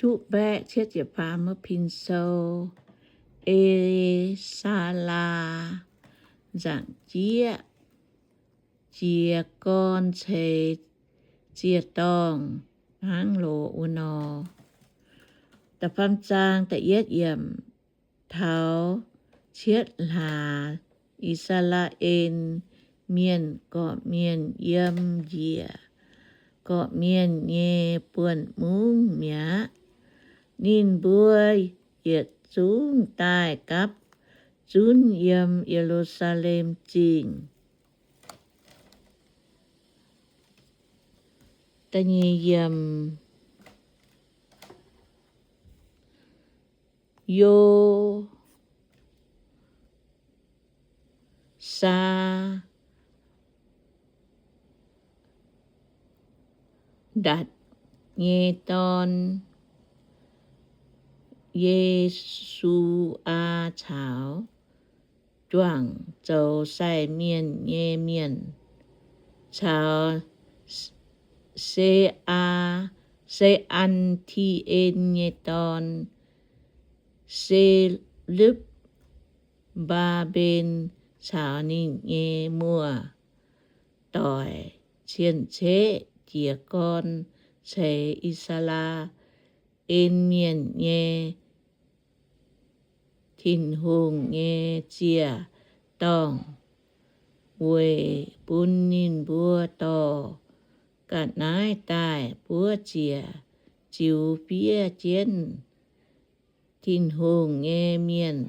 Duqv baeqv cietv ziepc faam wuov pin sou, E^saa^laa nzaangc jieqv jiez gorn ceix ziec-dorngh hnangv loz wuov nor. Da'faam zaang da'yietv yiemc. Taux cietv hlaax, I^saa^laa^en Mienh gorqv-mienh yiem njiec gorqv-mienh nyei buonc mungv mi'aqv. Ninh mbuo yietc zungv daaih gapv zunv yiem Ye^lu^saa^lem Zingh. Da'nyeic yiemc. Yo^saa^ndatc nyei dorn, Ye^su^aa, caux juangc zoux sai mienh nyei mienh, caux Se^aa, Se^an^ti^en nyei dorn, Se^lupv^mbaa^mben, caux ninh nyei muoz-doic cien-ceqv jiez gorn ceix I^saa^laa^en Mienh nyei Tin-Hungh nyei ziec-dorngh, weic bun ninh mbuo dorh ga'naaiv daaih buov ziec, ziux fiev jienv Tin-Hungh nyei mienh,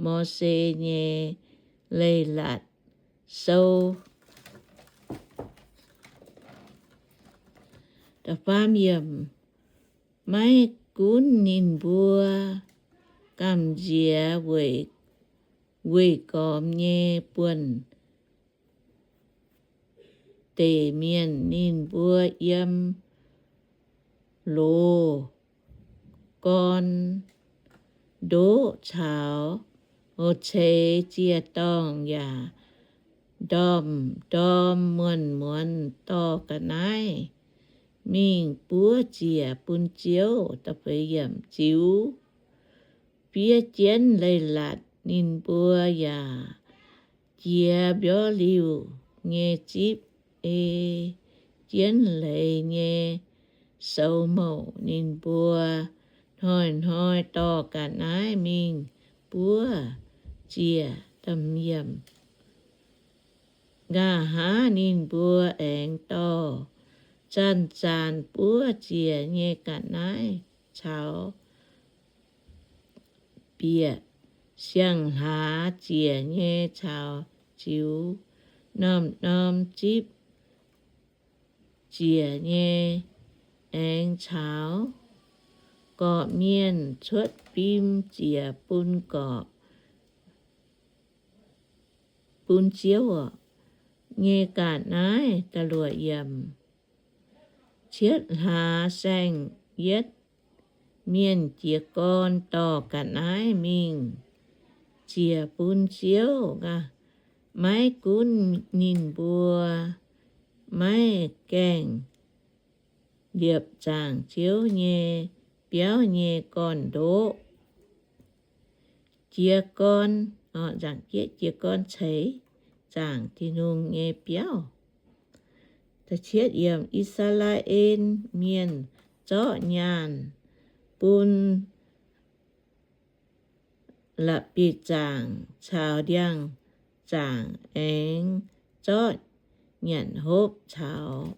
Mose, nyei Leiz-Latc Sou. Maiv gunv ninh mbuo gamh nziex weih gormx nyei buonv deic mienh, ninh mbuo yiem loz gorn ndoqv caux ceix ziec-dorngh yaac ndorm-ndorm muonz-muonz dorh ga'naaiv mingh buov ziec bun Ziouv. Ziux fiev jienv leiz-latc ninh mbuo yaac jiex mbiorv liuh nyei zipv, ei jienv leiz nyei soux mouc. Ninh mbuo hnoi-hnoi dorh ga'naaiv mingh buov ziec. Nqa'haav ninh mbuo aengx dorh zanc-zanc buov ziec nyei ga'naaiv caux bieqc siang-hlaax ziec nyei caux ziux norm-norm zipv ziec nyei, aengx caux gorqv-mienh cuotv fim ziec bun gorqv, bun Ziouv nyei ga'naaiv. Cietv hlaax saeng-yietv mienh jiez gorn dorh ga'naaiv mingh ziec bun Ziouv. Maiv gunv ninh mbuo maiv gaengh liepc zaangc Ziouv nyei biauv nyei gorn-ndoqv, jiez gorn, jiez gorn ceix zaangc Tin-Hungh nyei biauv. I^saa^laa^en Mienh zorqv nyaanh bun la'bieiv-zaangc caux ndiangx-zaangc aengx zorqv nyanc hopv caux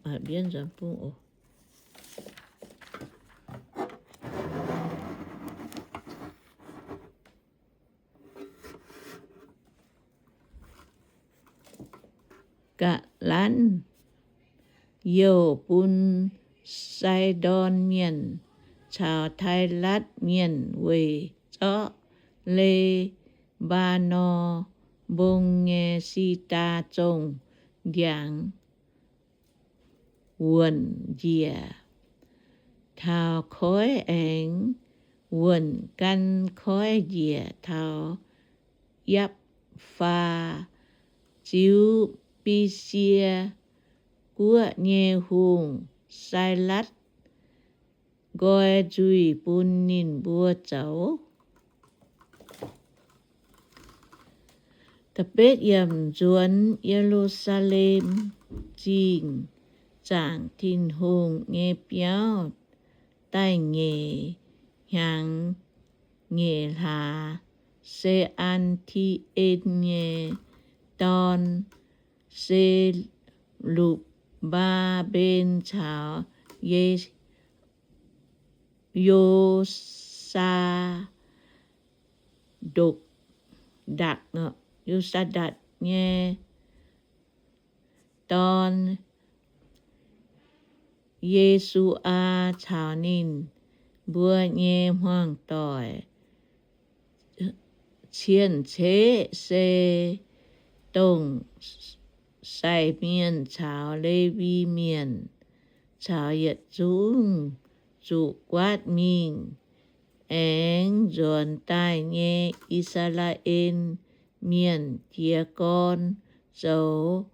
ga'lanv youh bun Sai^ndorn Mienh caux Tailatv Mienh weic zorqv Le^mbaa^norn Mbong nyei si^ndaa zongh ndiangx wuonc njiec taux koiv aengx wuonc gan koiv njiec taux Yapv^faa. Ziux Besie Guoqv nyei hungh, Sailatv nqoi nzuih bun ninh mbuo zoux. Da'betv yiemc, nzuonx Ye^lu^saa^lem Zingh zaangc Tin-Hungh nyei biauv daaih nyeic hnyangx nyeic hlaax, Se^an^ti^en nyei dorn, Se^lupv^mbaa^mben caux Ye Yo^saa^ndokc, Ndakc, Yo^saa^ndatc nyei dorn, Ye^su^aa, caux ninh mbuo nyei hmuangv doic. Cien-ceqv se dongh sai mienh caux Lewi Mienh caux yietc zungv zuqc guaatv mingh aengx nzuonx daaih nyei I^saa^laa^en Mienh jiez gorn zoux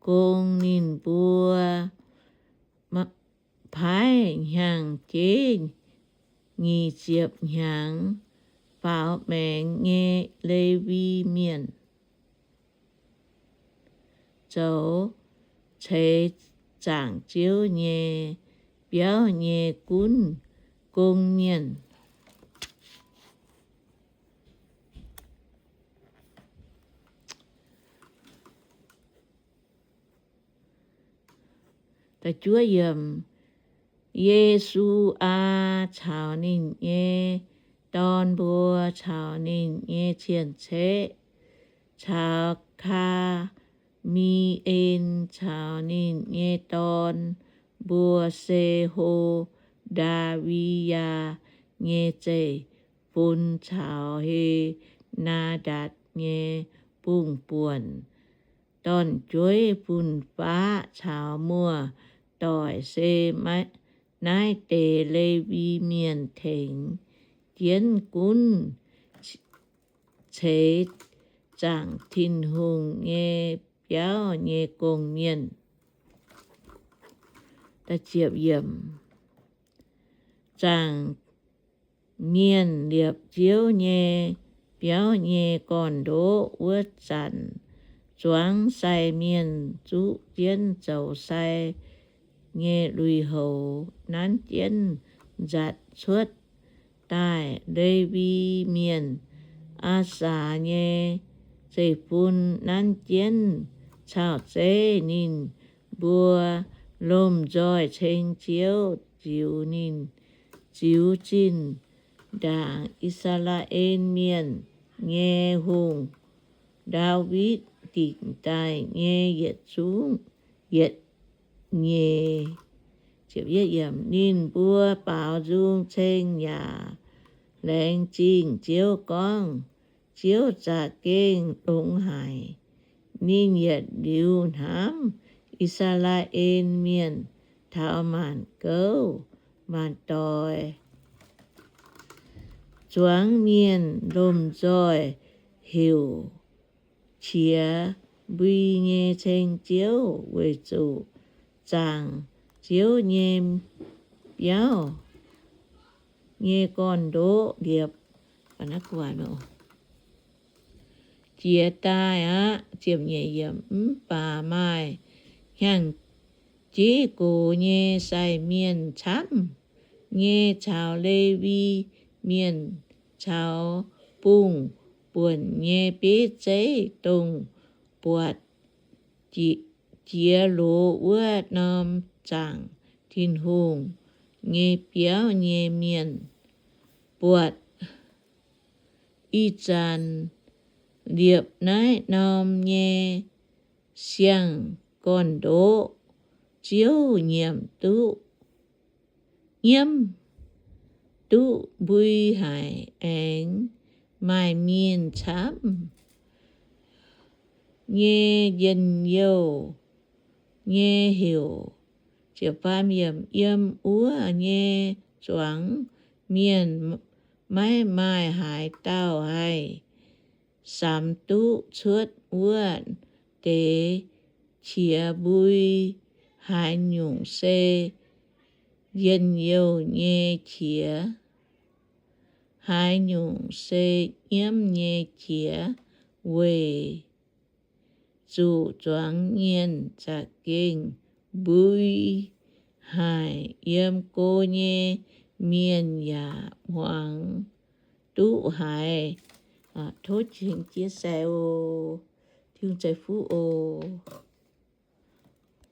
gong. Ninh mbuo paaiv hnyangx-jeiv nyic ziepc hnyangx faaux maengx nyei Lewi Mienh zoux ceix zaangc Ziouv nyei biauv nyei gunv gong mienh. Ye^su^aa caux ninh nyei dorn mbuo caux ninh nyei cien-ceqv caux Kaa^mi^en caux ninh nyei dorn mbuo se Ho^ndaa^wi^yaa nyei zeiv-fun caux He^naa^ndatc nyei bungh buonc, dorn-jueiv fun-faqv caux muoz-doic se naaiv deix Lewi Mienh tengx jienv gunv ceix zaangc Tin-Hungh nyei biauv nyei gong-mienh. Zaangc mienh liepc Ziouv nyei biauv nyei gorn-ndoqv wuov zanc, zuangx sai mienh zuqv jienv zoux sai nyei lui-houx nanv jienv nzatc cuotv daaih. Lewi Mienh, Aasaa nyei zeiv-fun, nanv jienv caux zeiv ninh mbuo lomh nzoih ceng Ziouv, ziux ninh, ziux zinh ndaangc I^saa^laa^en Mienh nyei hungh, Ndaawitv, dingc daaih nyei yietc zungv yietc nyeic. Ninh mbuo baaux nzung ceng yaac laengz zingh Ziouv gorngv, Ziouv za'gengh longx haic. Ninh yietc liuz hnamv I^saa^laa^en Mienh taux maanc gouv maanc doic. Zuangx mienh lomh nzoih heuc qiex mbui nyei ceng Ziouv, weic zuqc zaangc Ziouv nyei biauv nyei gorn-ndoqv liepc jiez daaih aqv. Mv baac maaih hnyangx-jeiv gox nyei sai mienh camv nyei caux Lewi Mienh caux bungh buonc nyei bieiv zeiv, dongh buatc jiex loz wuov norm zaangc Tin-Hungh nyei biauv nyei mienh, buatc ih zanc liepc naaiv norm nyei siang-gorn-ndoqv, Ziouv nyiemc duqv, nyiemv duqv mbui haic, aengx maaih mienh camv nyei njien-youh nyei heuc. Yiem wuov nyei zuangx mienh maiv maaih haaix dauh haih samx duqv cuotv wuov deix qiex mbui. Haaix nyungc se njien-youh nyei qiex. Haaix nyungc se nyiemv nyei qiex, weic zuqc zuangx mienh za'gengh mbui haic. Yiem go nyei mienh yaac hmuangx duqv haiz. Tov Tin-Hungh jiex sai oc. Tin-Hungh ceix fuqv oc.